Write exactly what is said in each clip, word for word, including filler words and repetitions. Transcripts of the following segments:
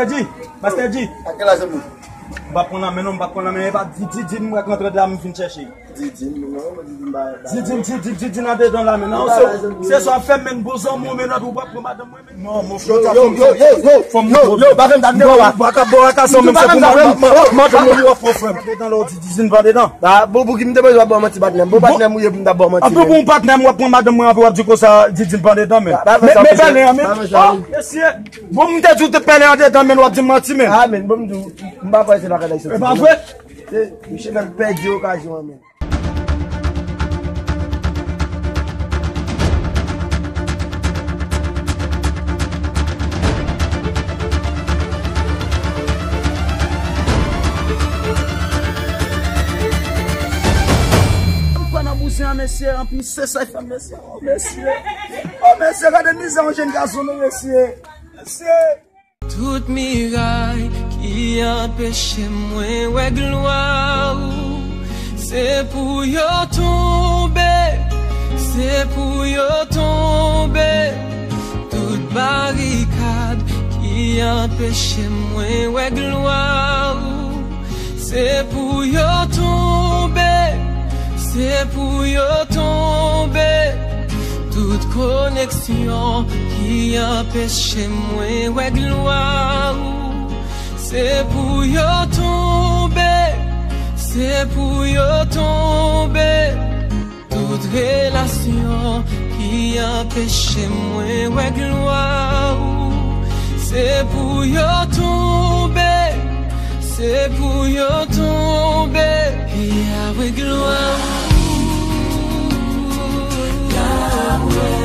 Di, Master Di. A kèl laj ou? M pa konn la men non, m pa konn la men, e pa di, di, di, m wè k rantre la, m vin chèche. Didin, non, Didin ba, ba. Didin, Didin, Didin andedan la men. Non, se, se sa w ap fè men, bon zanmi w men, ou p ap pran madanm mwen men. Non, mon frè, yo, yo, yo, yo, yo, fò m yo, yo, pa fè m dat non, pa ka bò ak sa menm, se pou madanm mwen w ap pran frè m. Andedan la w di Didin pa andedan. Ba, bon, pou ki m te bezwen bò manti patnè m. Bon, patnè m ou ye pou m ta bò manti. Anpil bon patnè m w ap pran madanm mwen, anpil w ap di konsa Didin pa andedan men. Men, men pale an men. Oh, mesye. Bon, m te di w te pale andedan men, w ap di m manti men. Ah, men, bon, m di w, m pa kwè se lakay la soti. E pa vre? Se, misye fè l pèdi okazyon an men. M kwè nan bouzen an, mesye, anpil se sa fè, mesye. Oh, mesye. Oh, mesye, gade mizè yon jèn gason, non, mesye. Mesye. Tout miray ki anpeche mwen wè glwa ou, se pou yo tonbe, se pou yo tonbe. Tout barikad ki anpeche mwen wè glwa ou, se pou yo tonbe, se pou yo tonbe. Tout koneksyon ki anpeche mwen wè glwa ou, se pou yo tonbe, se pou yo tonbe. Tout relasyon ki anpeche mwen wè glwa ou, se pou yo tonbe, se pou yo tonbe. Yahweh glwa ou, Yahweh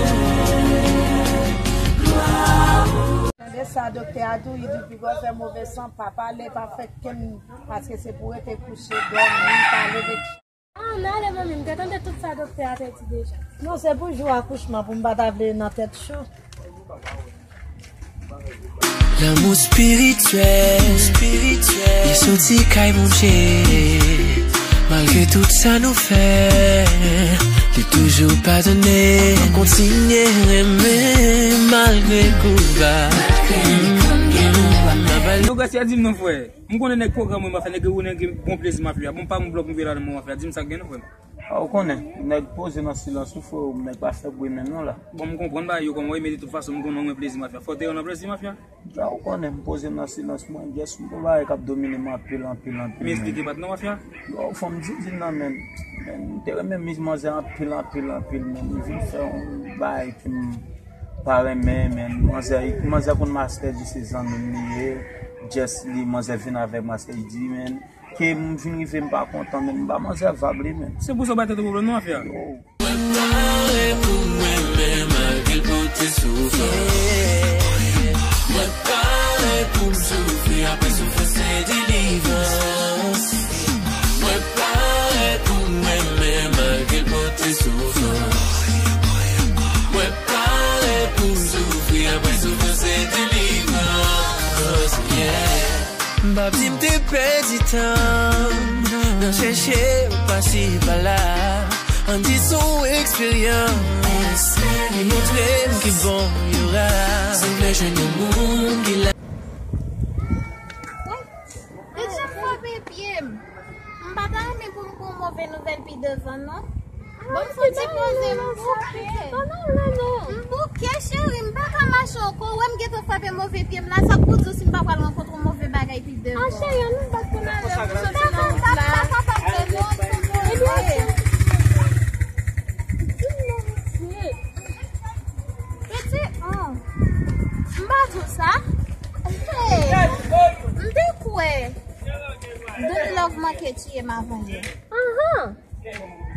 glwa ou. Tande sa doktè a di w, li di pigwa fè move san, pa pale, pa fè kenn, paske se pou rete kouche, dòmi, pa leve. Ah, m ale, manmi, m te tande tout sa doktè a te di deja. Non, se pou jou akouchman pou m pa ta vle nan tèt cho. Lanmou spirityèl, li soti kay Bondye. Malgre tout sa nou fè, li toujou padone. Kontinye renmen malgre kou ba. Yo, Gracia, di m non, frè. M konnen nèg pwogram mwen, mafya, nèg ou nèg bon plezi, mafya. Bon, pa m blòk m vye la nan mwen, mafya. Di m sa k gen non, frè m. A, ou konnen, nèg poze nan silans wi, frè, nèg pa fè bri menm non la. Bon, m konprann bagay yo kòman w ye, men de tout fason, m konnen w gen plezi, mafya. Fò w te nan plezi, mafya. A, ou konnen, m poze nan silans mwen, just m gon bagay k ap domine m anpil, anpil, anpil. Men esplike pa t non, mafya. Yo, fò m di, di nan men, men, m te renmen miz manzè anpil, anpil, anpil, men m vin fè yon bagay ke m pa renmen, men manzè, manzè konn Master Dji se zanmi m li ye, just li, manzè vin avèk Master Dji, men. Ke m vin rive m pa kontan, men m ba manzè vag li, men. Se pou sa w bay tèt ou pwoblèm non, mafya. Yo. Mwen pare pou mwen menm malgre l pote soufrans. Mwen pare pou m soufri, apre soufrans se delivrans. Mwen pare pou mwen menm malgre l pote soufrans. Mwen pare pou m soufri, apre soufrans se delivrans. Yeah. M p ap di m te pèdi tan nan chèche ou pase pa la. Ann di se yon eksperyans li montre m ki bon y ora. Si w vle jwenn yon moun ki la. Li t ap frape pye m. M pa ta renmen pou m pran move nouvèl pi devan, non. Bon, m soti poze m bouke. M bouke, cheri, m pa ka mache ankò. Ou wè m gentan frape move pye m la, sa k pou di w si m pa pral rankontre yon move bagay pi devan? Ah, cheri, ann bat pou n ale, pou soti nan wout la. M pa kapab, m pa kapab fè non, m sou poze. Piti, an. M pa di w sa. Hey, m te kwè Douni Love manke tiye m avanyè. Anhan.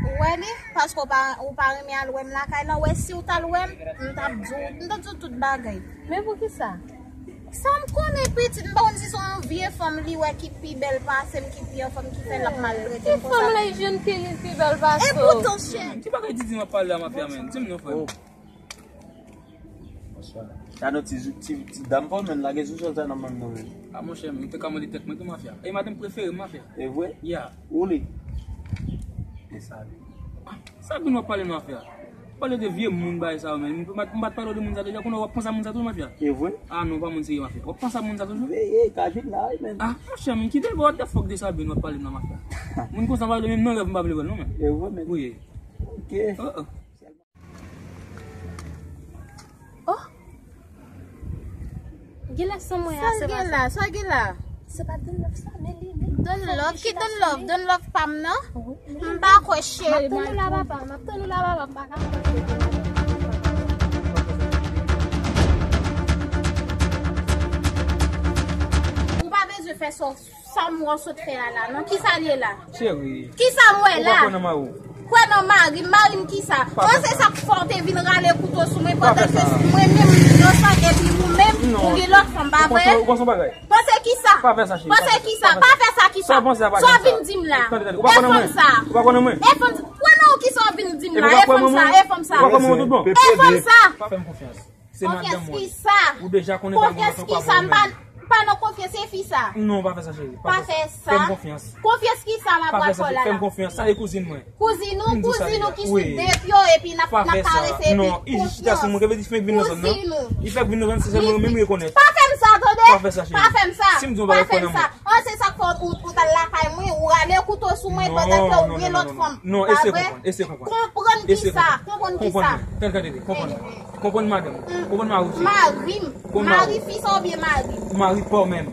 Ou wè li? Paske w pa, ou pa renmen al wè m lakay la. Ou wè si w t al wè m, m t ap di w, m t ap di w tout bagay. Men poukisa? Sa m konnen pitit, m pa konn si se yon vye fanm li wè ki pi bèl pase m, ki pi anfòm, ki fè l ap maltrete m konsa. Ki fanm la jwenn ki pi bèl pase w? Epoutan, chè. Ki bagay Didi m ap pale la, mafya, men? Di m non, frè m. Bonswa. Gade yon ti, ti, ti dam pa w menm, lage sou sòl sa nan men nou menm. A monchè, m te ka mande tèt mwen tou, mafya. E madanm prefere m, mafya. E vre? Ya. Ou li? E sa li. Ah, sa Douni w ap pale, mafya? Pale de vye moun bagay sa yo, men. M pa t pale de moun sa deja, kounye a w ap panse a moun sa toujou, mafya. E vre? Ah non, pa moun serye, mafya. W ap panse a moun sa toujou? Veye, ka vin la, wi, men. Ah, monchè, men, kite what the fuck de Sabine w ap pale m nan, mafya. Moun konsa m pa vle menm nan rèv m pa vle wè l non, men. E vre, men. Wi. Ok. Oh, oh. Oh. Genlè san mwen a, se pa sa. Sa l gen la? Sa l gen la? Se pa Don Love sa, men li, men. Don Love? Ki Don Love? Don Love pa m nan? Wi, men m pa kwè, cheri. M ap tann ou la, papa. M ap tann ou la, papa. M pa ka. Ou pa bezwen fè sa. Sa m wè w sot fè a la, non? Kisa l ye la? Cheri. Kisa m wè la? Ou pa kwè nan mari w? Kwè nan mari m? Mari m kisa? Bon, se sa k fè w te vin rale kouto sou mwen pandan ke mwen menm m inosan epi ou menm, ou gen lòt fanm, pa vre? Ou panse yon bagay? Panse kisa? Pa fè sa, cheri. Panse kisa? Pa fè sa kisa? Sa w panse a pa gen sa. Sa w vin di m la? Tande, tande. Ou pa kwè nan mwen? E fanm sa? Ou pa kwè nan mwen? E fanm sa? Kwè nan ou kisa w vin di m la? E fanm sa? E fanm sa? Ou pa kwè nan mwen tout bon? E fanm sa? Pa fè m konfyans. Se madanm mwen. Konfyans kisa? Ou deja konnen pa gen konfyans ankò avè w menm. M pa nan konfyans e fi sa. Non, pa fè sa, cheri. Pa fè sa. Fè m konfyans. Konfyans kisa m ap pral fè w la? Fè m konfyans. Sa e kouzin mwen. Kouzin ou, kouzin ou ki sou date yo, epi n ap, n ap karese epi konfyans. Non, i jis chita sou mwen, ke vle di fèk vin nan zòn nan. Kouzin ou. Li fèk vin nan zòn, se sèl mwen menm rekonèt. Pa fè m sa, tande. Pa fè sa, cheri. Pa fè m sa. Si m di yon bagay, kwè nan mwen. An, se sa k fè ou, ou t al lakay mwen, ou rale kouto sou mwen pandan ke ou gen lòt fanm. Non, non, non, non, non. Non, eseye konprann, eseye konprann. Konprann kisa? Konprann kisa? Konprann mwen. Tande, tande, tande. Konprann mwen. Konprann madanm. Konprann mari w. Mari m. Konprann mari w. Mari fi sa oubyen mari? Mari pa w menm.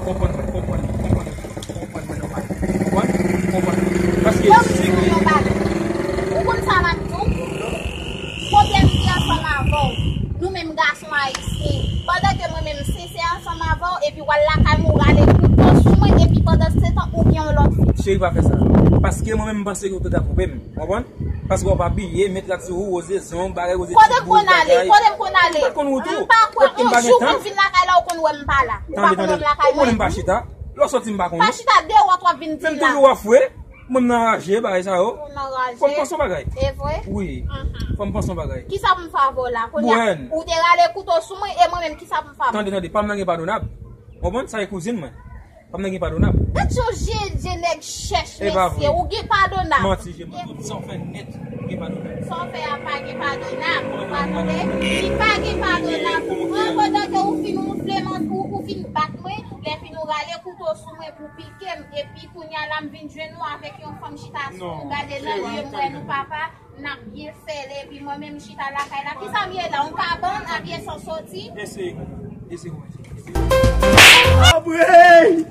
Konprann mwen, konprann mwen, konprann mwen, konprann mwen nòmal. Konprann? Konprann mwen. Paske si gen yon bagay. Ou konn sa m ap di w? Pwoblèm ki ansanm avè w. Nou menm gason ayisyen. Pandan ke mwen menm m sensè ansanm avè w, epi w al lakay mwen, ou rale kouto sou mwen, epi pandan se tan, ou gen yon lòt fi. Cheri, pa fè sa. Paske mwen menm, m panse ke w te ka twonpe m. Konprann? Paske w ap abiye, met rad sou ou, woze zong, bagay, woze ti boul, bagay. Kote m konn ale? Kote m konn ale? M pa konn ou tou. M pa kwè. Yon jou pou m vin lakay la, ou konn wè m pa la. Ou pa konn wè m lakay mwen. Tande, tande. Ou konnen m pa chita. Lè w sòti, m pa konnen. Pa chita deyò, w ap vin di m la. Men m toujou wè w fre. Mwen, m nan raje, bagay sa yo. Ou nan raje? Fò m panse yon bagay. E vre? Wi. Fò m panse yon bagay. Kisa pou m fè avè w la? Kounye a, ou te rale kouto sou mwen, e mwen menm, kisa pou m fè avè w? Tande, tande, pa m nan gen padonab. Konprann? Sa e kouzin mwen. Fanm nan gen padonab. Gad jan w je, je nèg chèch, mesye. Ou gen padonab. Manti, je mwen. Sa w fè nèt, ou gen padonab. Sa w fè a pa gen padonab. Ou pa tande? Li pa gen padonab. An, pandan ke ou fin wonfle m, ou, ou fin bat mwen, lè fin ou rale kouto sou mwen pou pike m, epi kounye a la m vin jwenn ou avèk yon fanm chita sou ou, gade nan je m, wè nou papa. N ap byen fè l, epi mwen menm m chita lakay la. Kisa m ye la? Yon kabann, abye san soti? Eseye konprann. Eseye konprann. Apre!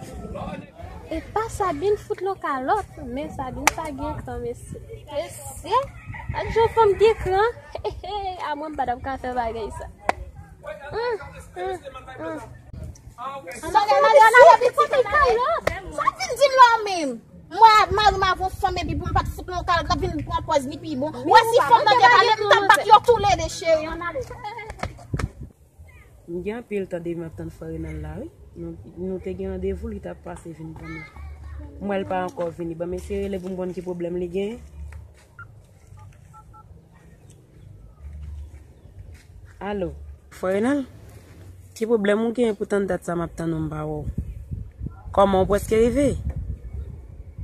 E pa Sabine fout l yon kalòt, men Sabine sa gen tan, mesye. Mesye, gad jan fanm gen kran. A mwen, m pa t ap ka fè bagay sa. Hum, hum, hum. Sa w vin di m la menm? Mwen, mari m avè yon fanm epi pou m pa t fout l yon kal, l ap vin pran pòz li pi bon. Ou wè si fanm nan te pale, m t ap bat yo toulede, cheri, ann ale. M gen anpil tan depi m ap tann frè Renald la, wi. Nou, nou te gen randevou, li t ap pase vin pran nou. M wè l pa ankò vini. Ban m eseye rele pou m konn ki pwoblèm li genyen. Alo, frè Renald, ki pwoblèm ou genyen pou tann dat sa m ap tann ou m pa wè w? Kòman, ou prèske rive?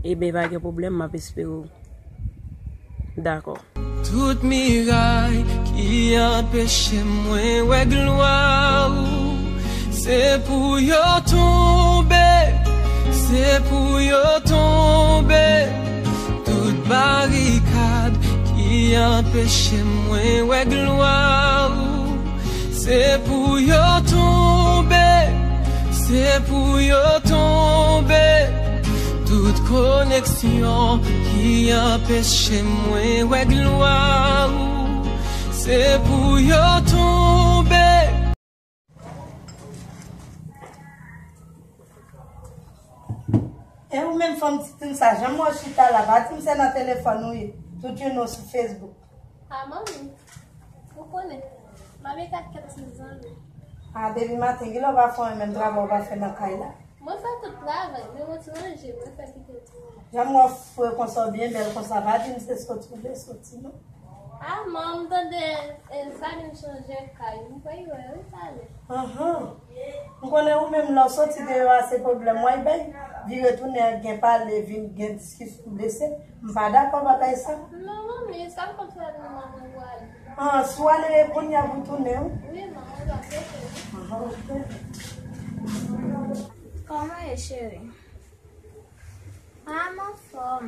Ebyen, pa gen pwoblèm, m ap espere w. Dakò. Tout miray ki anpeche mwen wè glwa ou, se pou yo tonbe, se pou yo tonbe. Tout barikad ki anpeche mwen wè glwa ou, se pou yo tonbe, se pou yo tonbe. Tout koneksyon ki anpeche mwen wè glwa ou, se pou yo tonbe. E ou menm fanm ti timoun sa, jan mwen chita la, pa di m se nan telefòn ou ye. Tout youn nou sou Facebook. A manmi, ou konnen, manmi kat kat ti zanmi. A depi maten, kilè w pa fè yon menm travay w pa fè nan kay la? Mwen fè tout travay, men mwen ti ranje, mwen fè kite ti moun. Jan mwen fre konsa w byen bèl konsa, pa di m se soti w vle soti non. A manmi, m tande Elsa vin chanje kay, m kwè wè wi talè. Ahan. M konnen ou menm lè w soti deyò a se pwoblèm w al bay. Vire tounen, gen pale, vin gen diskisyon, blese. M pa dakò bagay sa. Non, manmi, sa m konn fè nou manman pou ale. Ah, si w ale kounye a pou tounen, wi. Wi, manman, w ap rete. Ah, ok. Kòman ye, cheri? Ah, m anfòm.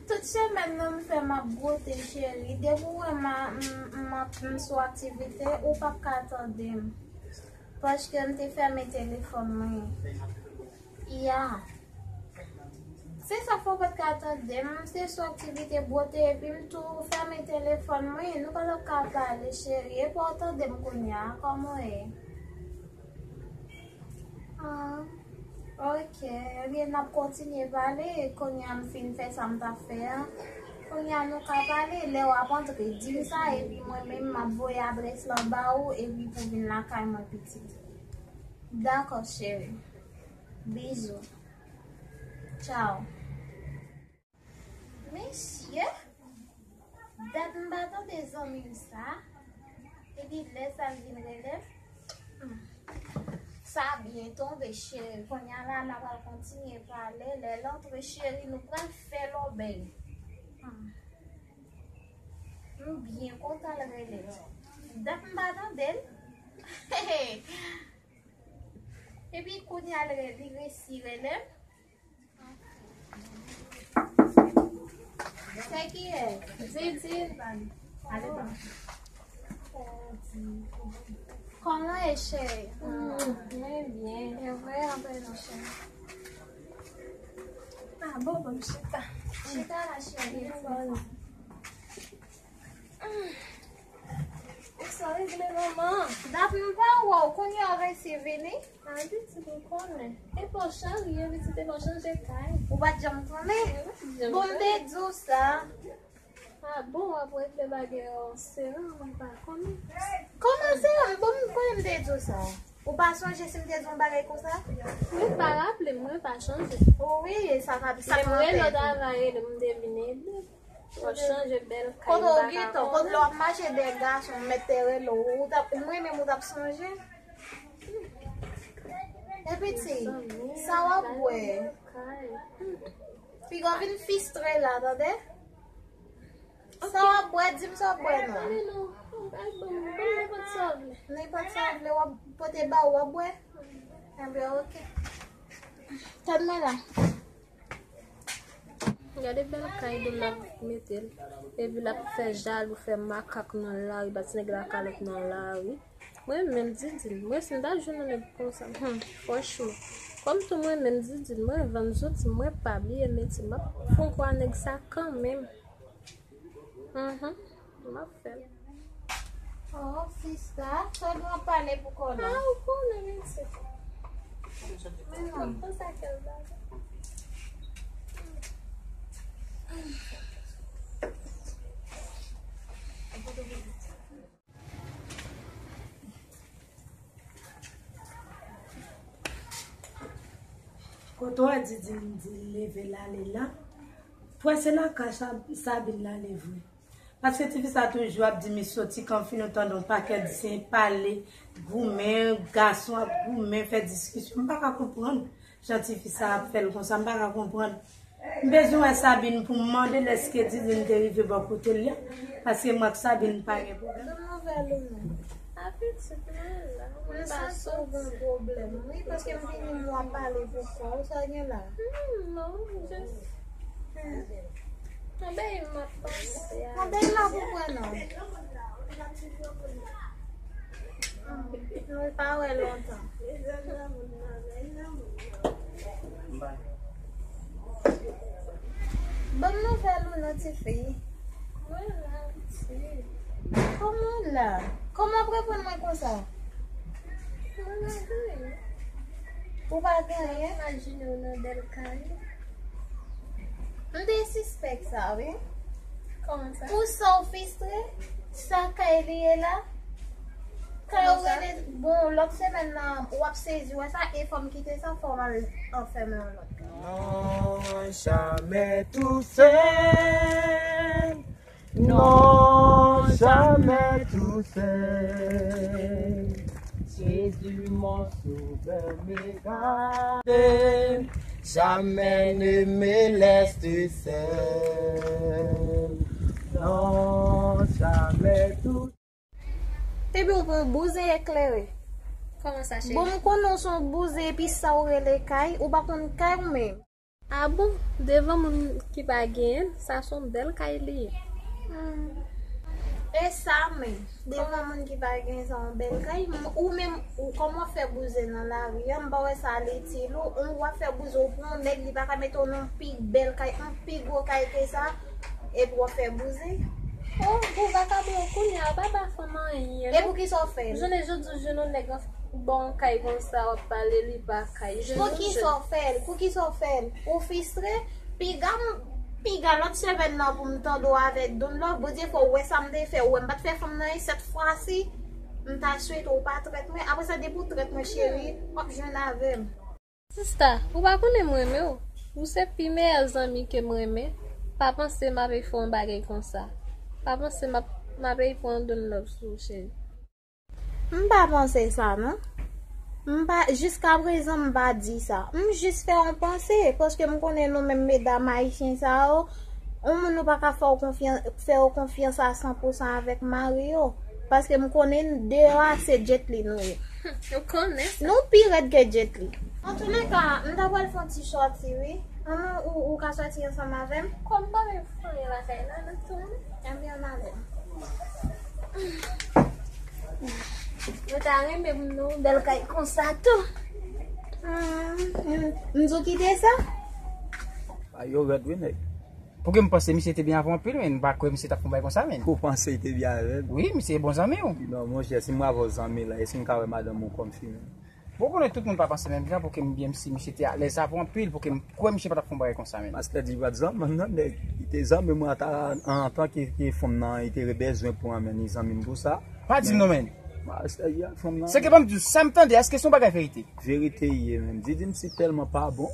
Tout semèn nan m fè m ap bwote, cheri. Depi w wè m a- m- m ap- m sou aktivite, ou p ap ka tande m. Paske m te fèmen telefòn mwen. Ya. Se sa fè w pa t ka tande m. M te sou aktivite bwote epi m tou fèmen telefòn mwen. Nou pa t ap ka pale, cheri. Epi w tande m kounye a. Kòman w ye? Ah, ok. Ebyen, n ap kontinye pale. Kounye a m fin fè sa m t ap fè a. Kounye a nou ka pale. Lè w ap antre, di m sa, epi mwen menm, m ap voye adrès lan ba ou, epi pou vin lakay mwen, pitit. Dakò, cheri. Bizou. Tchao. Mesye, dat m pa tande zanmi m sa. Epi lè sa l vin rele m. Hmm. Sa byen tonbe, cheri. Kounye a la, n a pral kontinye pale. Lè l antre, cheri, nou pral fè lòbèy. Hmm. M byen kontan l rele m. Dat m pa tande l. Epi kounye a l re- li resi rele m. Se kiyès? Didine. Kòman e, cheri? Mwen byen. E vre, anpil non, cheri. Ah, bon, bon, chita. Chita la, cheri. Ou sa regle, manman? Dat m pa wè w, kounye a w resi vini? Abitid, ou konnen. E pa w chanje, abitid, e pa w chanje kay. Ou pa t janm konnen? Mwen pa t janm konnen. Bon, m te di w sa. Ah bon, w ap regle bagay yo, se la, mwen pa konnen. Kòman se la? Bon, m konnen m te di w sa. Ou pa sonje si m te di w yon bagay konsa? Mwen pa raple m, mwen pa chanje. Wi, sa ka, sa ka anpil. Lè m rele w, ta va rele m, m te vin ede. Ou chanje bèl kay. Kote w gentan, kote lè w ap mache dèyè gason, m mèt te rele w, ou t ap, mwen menm ou t ap sonje. Epi ti, sa w ap bwè? Piga w vin fistre la, tande? Sa w ap bwè, di m sa w ap bwè non. Nenpòt sa w vle, w ap pote ba w, w ap bwè. Enben, ok. Tann mwen la. Gade bèl kay Dom nan mete l. Epi l ap fè jalou, fè makak nan lari, ba ti nèg la kalòt nan lari. Mwen menm, Didine, mwen si m ta jwenn yon nèg konsa, hmm, franchman. Kòm tou mwen menm, Didine, mwen vann zouti, mwen pa bliye metye m, m ap fon kwa nèg sa kanmenm. Mhm, m ap fè l. Oh, sista, sa w ap pale pou kò la? Ah, ou konnen, mèsi. Men non. Konsa kè l bati. Kote w wè Didine di l leve l ale la? Pwè se lakay Sa- Sabine l ale vre. Paske tifi sa toujou ap di m li soti kanfi, nou tande yon pakèt zen, pale, goumen, gason ap goumen, fè diskisyon. M pa ka konprann jan tifi sa ap fè l konsa, m pa ka konprann. M bezwen wè Sabine pou m mande l èske Didine te rive bò kote l la, paske mwen ak Sabine pa gen pwoblèm. Bon nouvèl ou non? Apitit mwen la, mwen pa santi. M santi w gen pwoblèm, wi, paske m vini m w ap pale pou kò w, sa gen la? Hmm, non, jis. Hmm. Anben, m ap panse a. Anben, m ap konprann non. Hmm, nou pa wè lontan. Bon nouvèl ou non, tifi? Mwen la, ti. Kòman w la? Kòman w ap reponn mwen konsa? Mwen la, wi. Ou pa gen anyen? Imajine w nan bèl kay. M te sispèk sa, wi. Kòman sa? Pou sa w fistre, sa kay li ye la? Kay ou rele, bon, lòt semèn nan, w ap sezi wè sa, e fò m kite sa, fò m al anfèmen yon lòt. Non, jamais tout seul. Non, jamais tout seul. Jésus, mon sauveur, me garde. Jamais ne me laisse seul. Non, jamais tout. Epi w pran bouzen eklere. Kòman sa, cheri? Bon, m konnen w se yon bouzen, epi sa w rele kay, ou pa konn kay ou menm. A bon? Devan moun ki pa genyen l, sa se yon bèl kay li ye. Hmm. E sa menm, devan moun ki pa genyen, sa yon bèl kay. M- Ou menm, ou kòman w fè bouzen nan lari a, m pa wè sa al itil ou. Ou w ap fè bouzen, ou pran yon nèg, li pa ka mete w nan yon pi bèl kay, yon pi gwo kay ke sa, epi w ap fè bouzen. Oh, gwo vakabon, kounye a, ou pa ba fanm anyen, non. E poukisa w fè l? Jounen jodi, w jwenn yon nèg an Bon, kay konsa w ap pale, li pa kay. Poukisa w fè l? Poukisa w fè l? Ou fistre? Piga m, piga lòt semèn nan pou m tande w avèk Don Love. Bondye fè w wè sa m te fè. Ou wè m pa t fè fanm nan e sèt fwa si. M ta swete w pa trèt mwen. Apre sa, depi w trèt mwen, cheri, w ap jwenn avè m. Sista, ou pa konnen m renmen w. Ou se pi meyè zanmi ke m renmen. Pa panse m ap fè yon bagay konsa. Pa panse m ap, m ap pran Don Love sou ou, cheri. M pa panse sa, non. M pa, jiskaprezan, m pa di sa. M jis fè yon panse, paske m konnen nou menm medam ayisyen sa yo, yon moun nou pa ka fè w konfyans, fè yo konfyans a san pou san avèk mari yo. Paske m konnen deyò a se Jet Li nou ye. Ou konnen sa. Nou pi rèd ke Jet Li. Antouleka, m ta pral fè yon ti sòti, wi. An, ou, ou ka sòti ansanm avè m? Kòm pa gen fanyen lakay la, n ap tounen. Ebyen, ann ale. Yo ta renmen pou nou bèl kay konsa tou. Hmm, m, m di w kite sa? A, yo rèd wi, nèg. Pouki m panse misye te byen avè w anpil, men m pa kwè misye t ap fè yon bagay konsa, men. Ou panse li te byen avè m? Wi, misye e bon zanmi w. Non, monchè, si m avè w zanmi la, èske m ka wè madanm ou kòm fi, men? Bon, konnen tout moun pa panse menm jan, pouki m byen si misye te alèz avè w anpil, pouki m kwè misye pa t ap fè yon bagay konsa, men. Mastè di pa t zanmi m, non, nèg. Li te zanmi mwen ata, antanke ke fanm nan, li te bezwen pou mwen, men li zanmi m pou sa. Pa di m non, men. Mastè di ak fanm nan. Se ke ban m di w, sa m tande, èske se yon bagay verite? Verite li ye, men. Didi m si tèlman pa bon.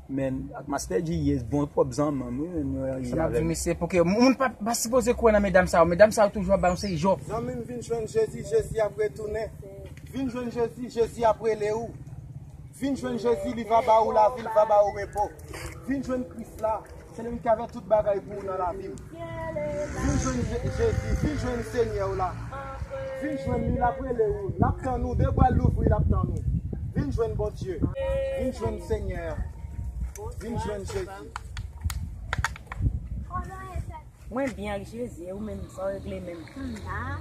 Men, ak Mastè G yes, bon pwòp zanmi m, wi, men nou rive avè l. Sa m ap di w, mesye, pouki moun pa, pa sipoze kwè nan medam sa yo. Medam sa yo toujou ap bay yon seri jòf. Zanmi m, vin jwenn Jezi, Jezi ap retounen. Vin jwenn Jezi, Jezi ap rele ou. Vin jwenn Jezi, li va ba ou lavi, li va ba ou repo. Vin jwenn Kris la, se li menm ki avè tout bagay pou ou nan lavi w. Vin jwenn Je- Jezi, vin jwenn Senyè w la. Vin jwenn li, l ap rele ou, l ap tann ou, de bra l louvri, l ap tann ou. Vin jwenn Bondye, vin jwenn Senyè a. Vin jwenn Jezi. Mwen byen ak Jezi, e ou menm, sa w regle menm? M la.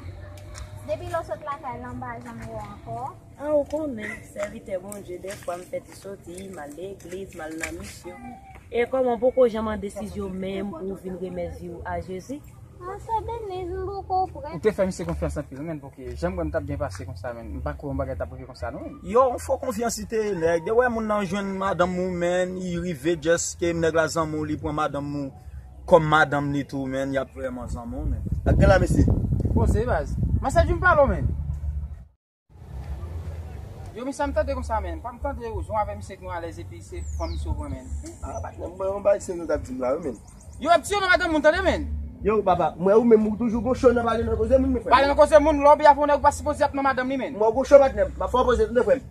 Depi lè w sot lakay la, m pa janm wè w ankò. An, ou konnen, sèvitè Bondye, dèfwa m fè ti soti, m al legliz, m al nan misyon. E kòman w poko janm an desizyon menm pou w vin remèt vi w a Jezi? An, sè Deniz, m poko prè. Ou te fè misye konfyans anpil, men, pouki jan m wè m t ap byen pase konsa, men, m pa kwè yon bagay t ap rive konsa, non, men. Yo, yon fo konfyans li te ye, nèg. De wè moun nan jwenn madanm ou, men, li rive, just ke nèg la zanmi w, li pran madanm ou kòm madanm li tou, men, y ap vrèman zanmi w, men. Ak gen la, mesye. Poze, baz. Mastè Jim pale w, men. Yo, men sa m tande konsa, men. Pa m tande ou jwenn avè misye k nou alèz epi se pran misye ou pran, men. A, patnè m, mwen, yon bagay serye nou t ap di m la, wi, men. Yo, ap tiye nan madanm moun, tande, men. Yo, papa, mwen ou menm ou toujou gon cho nan pale nan koze moun, men, frè. Pale nan koze moun, lè w byen avè yon nèg ou pa sipoze ap nan madanm li, men. Mwen ou gon cho, patnè m. M ap fè w poze, tande, frè m.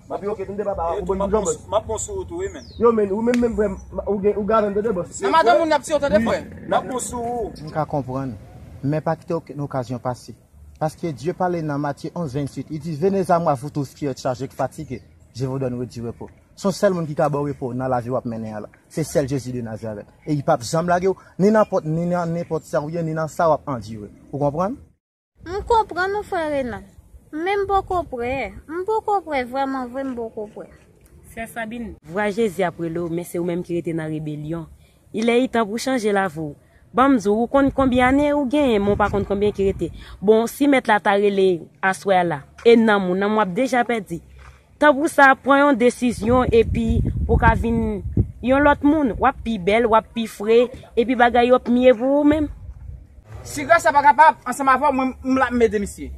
M ap yo, oke, tande, papa, ou bon, m ap bon, m ap bon sou ou tou, wi, men. Yo, men, ou menm, menm, frè m, ou gen, ou gen avè m, tande, bòs. Nan madanm moun, y ap tiye w, tande, frè. M ap bon sou ou. M ka konprann, men pa kite okenn okazyon pase. Paske Dye pale nan Matye onz venntuit, li di, venez à moi, vous tous qui êtes chargés et fatigués, je vous donnerai du repos. Se yon sèl moun ki ka ba w repo nan lavi w ap mennen an la. Se sèl Jezi de Nazarèt. E li p ap janm lage w, ni nan pòt, ni nan nenpòt sa w ye, ni nan sa w ap andire. Ou konprann? M konprann ou, frè Renan. Men m poko prè. M poko prè, vrèman vre, m poko prè. Sè Sabin, vwa Jezi ap rele w, men se ou menm ki rete nan rebelyon. Il est temps pou chanje lavi w. Ban m di w, ou konn konbyen ane ou genyen, men w pa konn konbyen ki rete. Bon, si mèt la ta rele aswè a la, e nanm ou, nanm w ap deja pèdi. Tanpri sa, pran yon desizyon epi pou w ka vin yon lòt moun. W ap pi bèl, w ap pi fre, epi bagay yo ap mye pou ou menm. Si Grasya pa kapab, ansanm avè w, mwen, m la, m ede misye.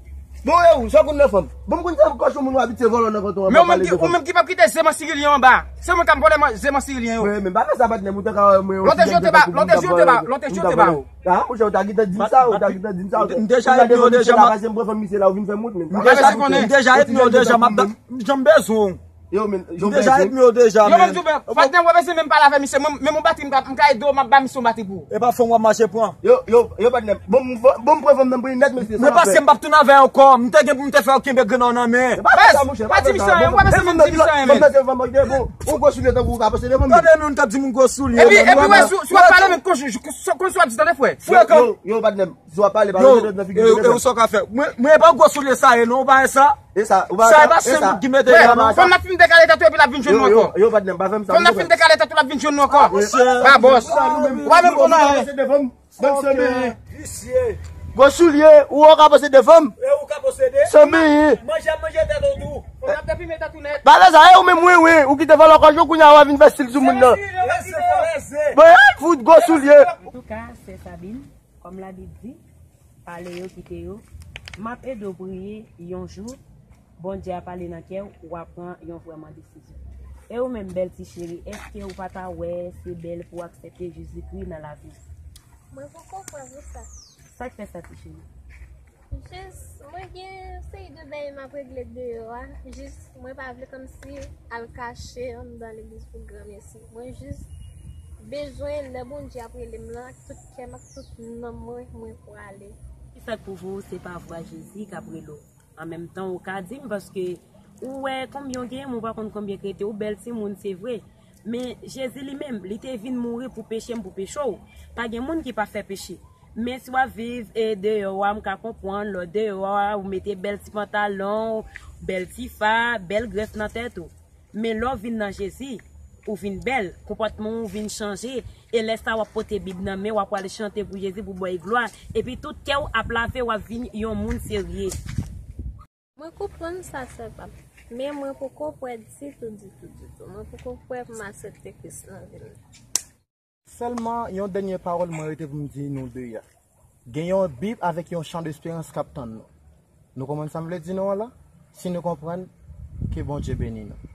Bon, e ou, sa w konn nan fanm? Bon, m konn sa kòch yon moun w abitye vòlò nan kanton an. Men ou menm ki, ou menm ki p ap kite ze mansirilyen anba. Se mwen k ap vòlè man-, ze mansirilyen yo. Mwen menm, pa fè sa, patnè, m ou te ka wè mwen. Lòt jou, te ba, lòt jou, te ba, lòt jou, te ba. Ah, monchè, ou ta gentan di m sa, ou ta gentan di m sa. M deja etmi w deja, m ap. Paske m pran fanm misye la, ou vin fè m wont, men. M deja etmi w deja, m ap, jan m bezwen w. Yo, men, yo, men, yo, men, patnè, w pa bezwen menm pale avè misye. Mwen, men, yon batri, m ka, m ka ede w, m ap ba misye yon batri pou ou. E pa fanm w ap mache pran. Yo, yo, yo, patnè. Bon, m, bon, m pran fanm nan pou li nèt, mesye. Men paske m p ap tounen avè l ankò. M te gen pou m te fè w kenbe grenn nan men. Pa di misye anyen, w pa bezwen di misye anyen, men. Fanm nan se fanm, bon, ou gwo soulye tankou ou ka posede fanm. Tande nou, n t ap di moun gwo soulye. Epi, epi, wè, si, si w ap pale, men, konn, konn sa w ap di, tande, frè. Yo, yo, yo, patnè. Si w ap pale, pa mete dwèt nan figi m. E ou sa w ka fè? Mwen, mwen pa gwo soulye sa ye non, ou pa wè sa? E sa, ou pa wè sa? Sa e pa senp ki mete yo non. Fanm nan fin dekale tèt ou epi l ap vin jwenn nou ankò. Yo, yo, patnè, pa fè m sa. Fanm nan fin dekale tèt ou l ap vin jwenn nou ankò. Babòs. Ou pa menm konn anyen. Bann sanmen. Visye. Gwo soulye, ou ka posede fanm? E ou ka posede? Sanmen. Manje ap manje tèt ou tou. Fanm nan depi mete tou nèt. Pale sa, e ou menm, wi, wi, ou kite vòlò kòch yo, kounye a w ap vin fè stil sou moun nan. Bon, e fout gwo soulye. Antouka, sè Sabine, kòm Labib di, pale yo, kite yo. M ap ede w priye, yon jou, Bondye ap pale nan kè w, w a pran yon vrèman desizyon. E ou menm, bèl ti cheri, èske ou pa ta wè se bèl pou w aksepte Jezikri nan lavi w? Mwen poko prè pou sa. Sa k fè sa, ti cheri? Jis, mwen gen yon seri de bagay m ap regle deyò a. Jis, mwen pa vle kòmsi al kache anndan legliz pou granmesi. Mwen jis bezwen lè Bondye ap rele m lan, ak tout kè m, ak tout nanm mwen, mwen prale. Kisa k pwouve w se pa vwa Jezi k ap rele w? An menm tan, ou ka di m, paske ou wè konbyen w genyen, men ou pa konn konbyen k rete. Ou bèl timoun, se vre. Men Jezi li menm, li te vin mouri pou peche m, pou peche w. Pa gen moun ki pa fè peche. Men si w ap viv, e, deyò a, m ka konprann, lè w deyò a, ou mete bèl ti pantalon, bèl ti fa, bèl grès nan tèt ou. Men lè w vin nan Jezi, ou vin bèl, konpòtman w vin chanje, e lè sa w ap pote Bib nan men w, w ap pral chante pou Jezi, pou ba w glwa, epi tout kè w ap lave, w ap vin yon moun serye. Mwen konprann sa, sè pa m, men mwen poko prè ditou, ditou, ditou. Mwen poko prè pou m aksepte Kris nan vi m. Sèlman yon dènye pawòl mwen rete pou m di nou de a. Gen yon Bib avèk yon chan desperans k ap tann nou. Nou konprann sa m vle di nou an la? Si nou konprann, ke Bondye beni nou.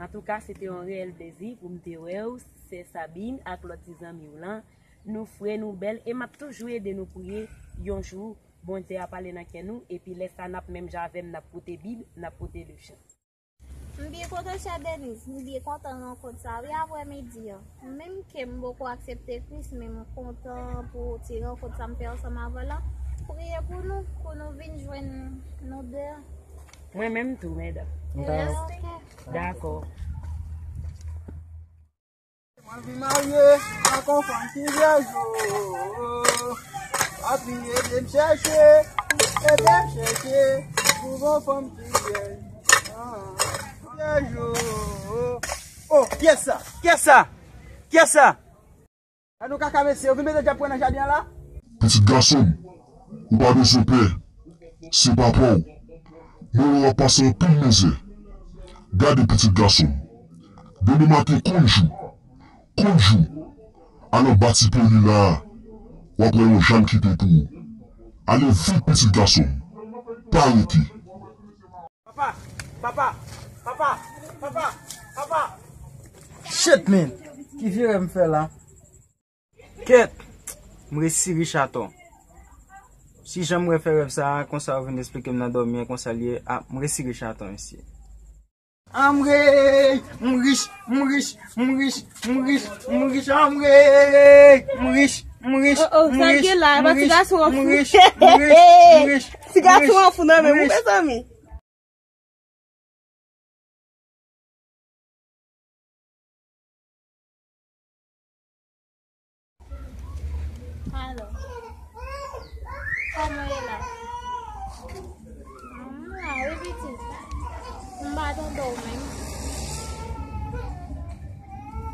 Antouka, se te yon reyèl plezi pou m te wè w, sè Sabine ak lòt ti zanmi w lan. Nou fre, nou bèl, e m ap toujou ede nou priye. Yon jou, Bondye ap pale nan kè nou, epi lè sa, n ap menm jan avè m, n ap pote Bib, n ap pote liv chan. M byen kontan, chè Denise. M byen kontan rankont sa a, wi, aprè midi an. Menm ke m poko aksepte Kris, men m kontan pou ti rankont sa m fè ansanm avè w lan. Priye pou nou, pou nou vin jwenn nou de. Mwen menm tou, medam. Dakò. Mwen vin marye ak yon fanm ki vyèj, o. Papi, ede m chèche, ede m chèche, pou yon fanm ki vyèj. Ah, vyèj, o. Oh, kiyès sa? Kiyès sa? Kiyès sa? Gade yon kaka mesye, yo vin mete dyab pran nan jaden an la? Pitit gason m, ou pa bezwen pè, se papa w. Mwen wè w ap pase anpil mizè. Gade, pitit gason m, demen maten konn jou, konn jou, al anba ti pye li la a, w ap wè yon janm kite pou ou. Ale vit, pitit gason m, pa rete. Papa, papa, papa, papa, papa. Shit, man! Ki vye rèv m fè la? Kèt! M resi rich atò. Si jan m wè fè rèv sa a, konsa yo vin esplike m nan dòmi an, konsa l ye, a, m resi rich atò, mesye. Anmwey! M rich, m rich, m rich, m rich, m rich, anmwey! M rich, m rich, m rich, m rich, m rich, m rich, m rich, m rich. Ti gason an fou nan men m, mezanmi. Alo. Kòman w ye la? M la wi, pitit. M pa tande w menm.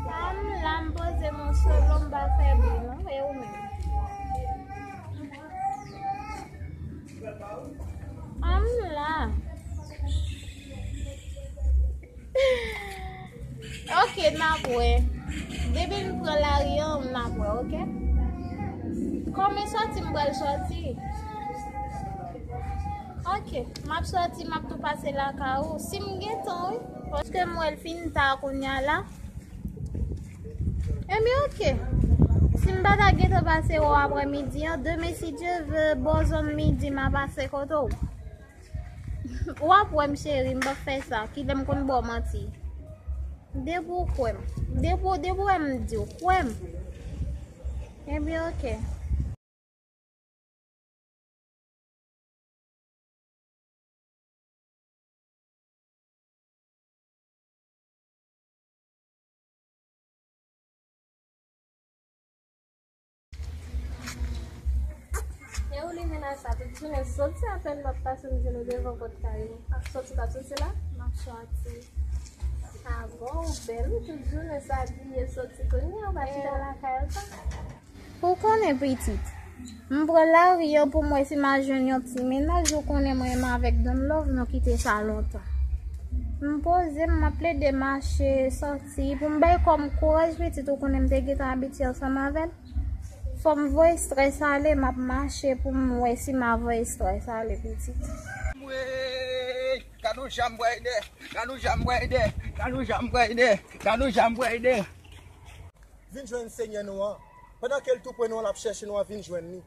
La, m la, m poze m solo, m pa fè bri non, e ou menm? A, m la. Ok, n ap wè. Depi n pran lari an, n ap wè, ok? Kòm e sòti, m pral sòti. Ok, m ap sòti, m ap tou pase lakay ou. Si m gen tan, wi. Paske m wè l fin ta kounye a la. Ebyen, ok. Si m pa ta gentan pase wè w aprèmidi an, demen, si Dye ve, bò zòn midi, m a pase kote w. W ap wè m, cheri, m p ap fè sa. Kite m konn ba w manti. Depi w kwè m. Depi w, depi w wè m di w, kwè m. Ebyen, ok. E ou li mennaj sa, tout jounen soti apèn m ap pase m jwenn ou devan pòt kay ou. Ap soti, p ap soti la? M ap soti. A bon, ou bèl wi, tout jounen sa abiye soti kounye a, ou pa chita lakay ou sa? Ou konnen pitit, m pran lari an pou m wè si m a jwenn yon ti mennaj, ou konnen mwen menm avèk Don Love nou kite sa lontan. M poze m, m ap plede mache, sòti, pou m bay kò m kouraj pitit, ou konnen m te gentan abitye ansanm avè l. Fò m voye estrès ale, m ap mache pou m wè si m a voye estrès ale pitit. Anmwey, gad yon jan m bwè dè, gad yon jan m bwè dè, gad yon jan m bwè dè, gad yon jan m bwè dè. Vin jwenn Senyè nou an. Pandan ke l tou pre nou an, l ap chèche nou an, vin jwenn li.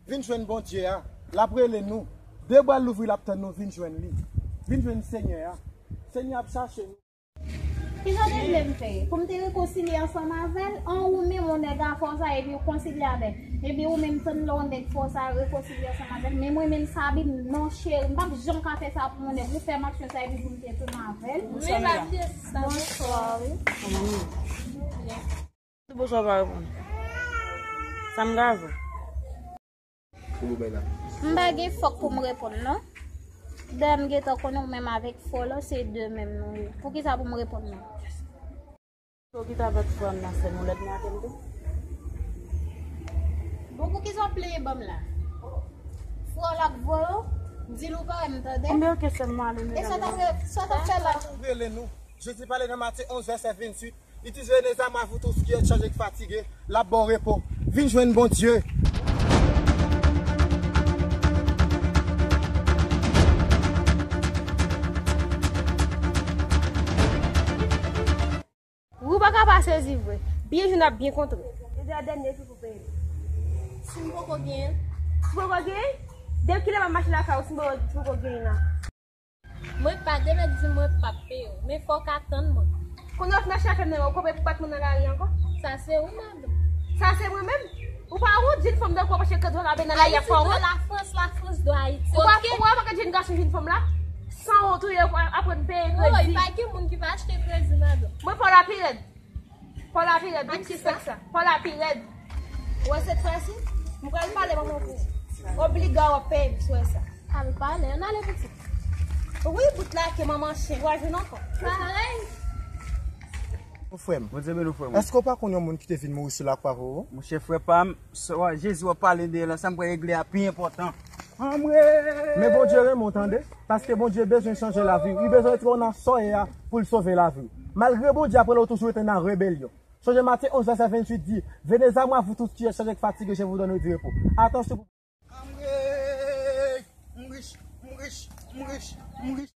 Vin jwenn Bondye a. L ap rele nou. De bra l louvri, l ap tann nou, vin jwenn li. Vin jwenn Senyè a. Senyè ap chache nou. Kisa w te vle m fè? Pou m te rekonsilye ansanm avè l? An, ou menm, ou nèg afè w sa, epi w konsilye avè l. Epi ou menm, tann lè w nèg fè w sa, rekonsilye ansanm avè l. Men mwen menm, Sabine, non, cheri, m p ap janm ka fè sa pou yon nèg. Ou fè m aksyon sa, epi pou m te tounen avè l. Men pa bliye sa. Bonswa, wi. Kòman nou ye? Bonswa pa reponn. Sa m ka fè? Pou nou bay la. M pa gen fòk pou m reponn, non. Dayè m gentan konnen ou menm avèk Folo, se de menm nou ye. Poukisa pou m reponn, non? Ou kite avèk frè m nan, sè m, ou lèd nan ke m tou? Bon, poukisa w ap plenyen ban m la? Frè w la k voye w, di l ou pa wè m, tande? Konbyen ke sè m ale, e sa t ap, sa t ap fè la? Rele nou. Jezi pale nan Matye onz, vèsè venntuit. Li di, Venez à moi, vous tous qui êtes chargés et fatigués, l ap ba w repo. Vin jwenn Bondye. Ou pa ka pa sezi vre. Byen jwenn ap byen kontre. Jodi a dènye jou pou peye. Si m poko genyen l. Si w poko genyen l? Depi kilè m ap mache lakay ou, si m poko, si m poko genyen l la? Mwen pa, demen di mwen p ap peye w, men fò w ka tann mwen. Kounye a w fin achte afè m nan men w, ou konprann pou bat mwen nan lari ankò? Sa se ou, madanm. Sa se mwen menm? Ou pa wont, jenn fanm tankou w ap mache kè dwòl avè nan lari ap fè wont? Ayiti dwe Lafrans, Lafrans dwe Ayiti, oke? Ou pa wè jenn gason, jenn fanm la? Sanwont ou ye, ou aprann peye kredi. Woy, pa gen moun ki pa achte kredi, madanm. Mwen pa w la pi rèd. Paw la pi rèd, wi, ti frè sa. Paw la pi rèd. Ou wè sèt fwa si? M pral pale manman pou ou. Obliga w ap peye m, ti frè sa. Al pale, ann ale pitit. Wi, bout la ke manman chen, w a jwenn ankò. Parèy. Frè m. Bondye beni w, frè m. Èske w pa konn yon moun ki te vin mouri sou lakwa pou ou? Monchè, frè pa m, sa w a, Jezi w ap pale de la, sa m kwè regle a pi enpòtan. Anmwey! Men Bondye renmen w, tande, paske Bondye bezwen chanje lavi w. Li bezwen retire w nan sa w ye a pou l sove lavi w. Malgre Bondye ap rele w, ou toujou rete nan rebelyon. Sonje Matye onz, vèsè venntuit di, Venez à moi, vous tous qui êtes chargés et fatigués, je vous donnerai du repos. Atansyon pou. Anmwey! M rich, m rich, m rich, m rich.